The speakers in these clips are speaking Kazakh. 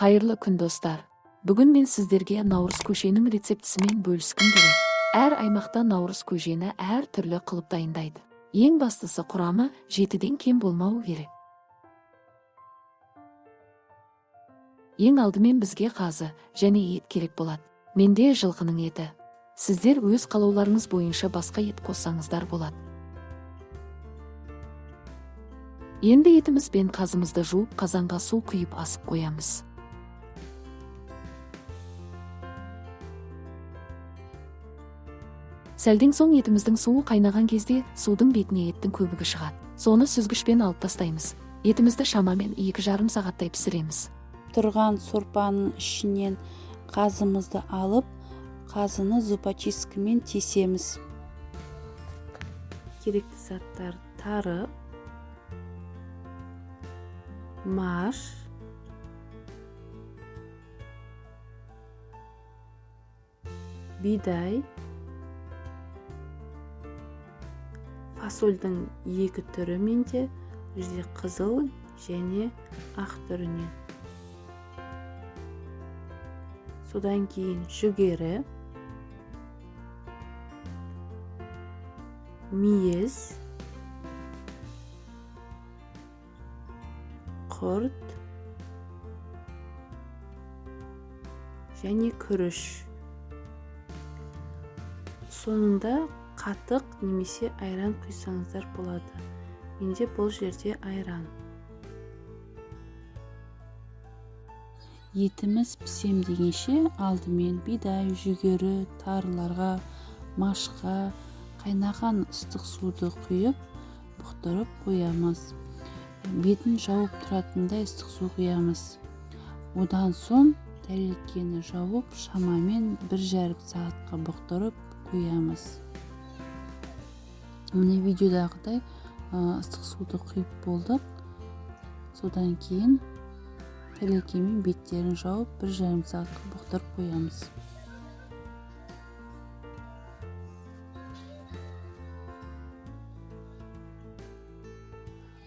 Қайырлы күн, достар! Бүгін мен сіздерге наурыз көженің рецептісімен бөліскім келеді. Әр аймақта наурыз көжені әр түрлі қылып дайындайды. Ең бастысы, құрамы жетіден кем болмауы керек. Ең алдымен бізге қазы және ет керек болады. Менде жылқының еті. Сіздер өз қалауларыңыз бойынша басқа ет қоссаңыздар болады. Енді етіміз бен қазымызды жуып, қазанға су құйып, асып қоямыз. Сәлден соң етіміздің суы қайнаған кезде судың бетіне еттің көбігі шығады. Соны сүзгішпен алып тастаймыз. Етімізді шамамен 2,5 сағаттай пісіреміз. Тұрған сорпаның ішінен қазымызды алып, қазыны зубочисткамен тесеміз. Керекті заттар: тары, маш, бидай, фасольдің екі түрі менде бұл жерде, қызыл және ақ түрінен. Содан кейін жүгері, мейіз, құрт және күріш. Соңында қатық немесе айран құйсаңыздар болады. Менде бұл жерде айран. Етіміз пісем дегенше, алдымен бидай, жүгері, тарыларға, машқа қайнаған ыстық суды құйып, бұқтырып қоямыз. Бетін жауып тұратындай ыстық су құямыз. Одан соң тәрелкені жауып, шамамен 1,5 сағатқа бұқтырып қоямыз. Міне, видеодағыдай ыстық суды құйып болдық. Содан кейін тәрелкемен беттерін жауып, 1,5 сағатқа бұқтырып қоямыз.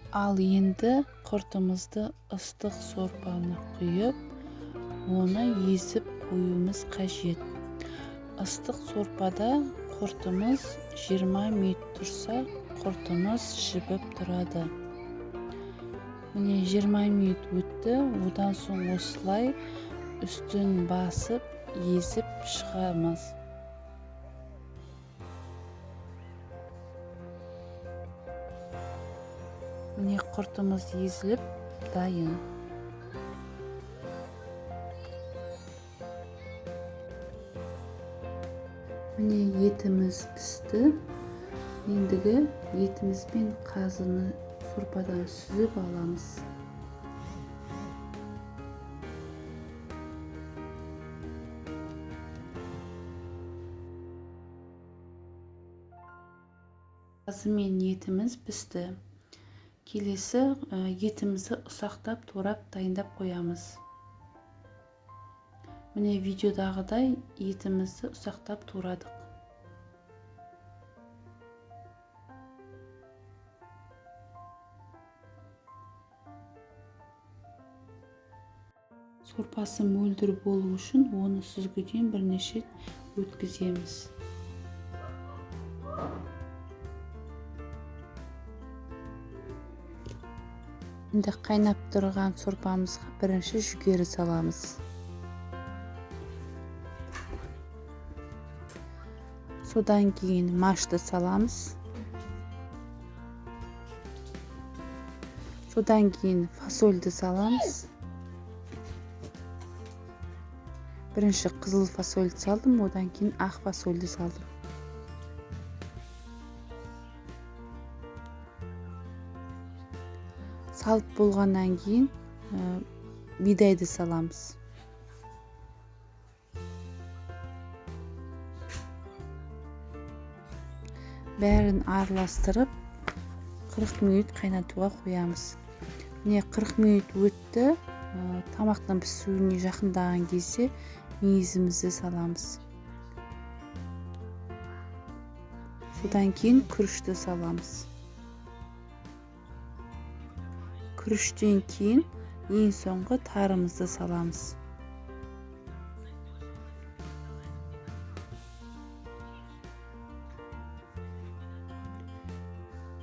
Ал енді құртымызды ыстық сорпаны құйып, оны езіп қоюымыз қажет. Ыстық сорпада құртымыз 20 минут тұрса, құртымыз жібіп тұрады. Міне, 20 минут өтті. Одан соң осылай үстін басып, езіп шығамыз. Міне, құртымыз езіліп дайын. Міне, етіміз пісті. Ендігі етіміз бен қазыны сорпадан сүзіп аламыз. Қазы мен етіміз пісті. Келесі етімізді ұсақтап турап, дайындап қоямыз. Міне, видеодағыдай етімізді ұсақтап турадық. Сорпасы мөлдір болу үшін оны сүзгіден бірнеше рет өткіземіз. Енді қайнап тұрған сорпамызға бірінші жүгері саламыз. Содан кейін машты саламыз. Содан кейін фасольді саламыз. Бірінші қызыл фасольді салдым, одан кейін ақ фасольді салдым. Салып болғаннан кейін бидайды саламыз. Бәрін араластырып, 40 минут қайнатуға қоямыз. Міне, 40 минут өтті. Тамақтың пісуіне жақындаған кезде мейізімізді саламыз. Содан кейін күрішті саламыз. Күріштен кейін Ең соңғы тарымызды саламыз.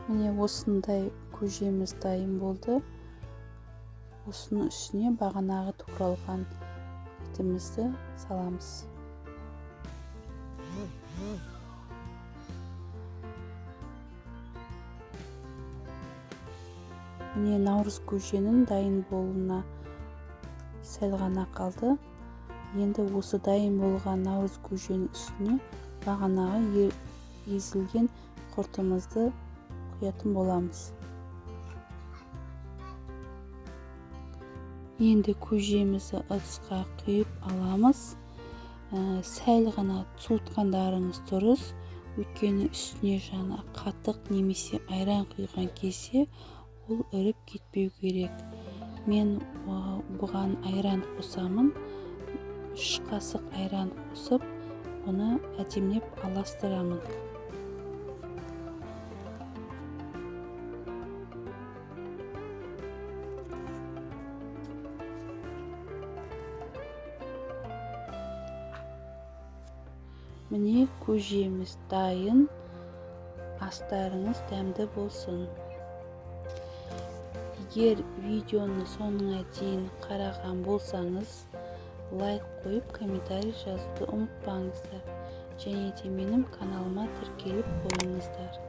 Міне, осындай көжеміз дайын болды. Осының үстіне бағанағы туралған етімізді саламыз. Міне, наурыз көженің дайын болуына сәл ғана қалды. Енді осы дайын болған наурыз көженің үстіне бағанағы езілген құртымызды құятын боламыз. Енді көжемізді ыдысқа құйып аламыз. Сәл ғана суытқандарыңыз дұрыс, өйткені үстіне жаңа қатық немесе айран құйған кезде ол іріп кетпеу керек. Мен бұған айран қосамын. 3 қасық айран қосып, оны әдемілеп араластырамын. Міне, көжеміз дайын. Астарыңыз дәмді болсын. Егер видеоны соңына дейін қараған болсаңыз, лайк қойып, комментарий жазуды ұмытпаңыздар. Және де менің каналыма тіркеліп қойыңыздар.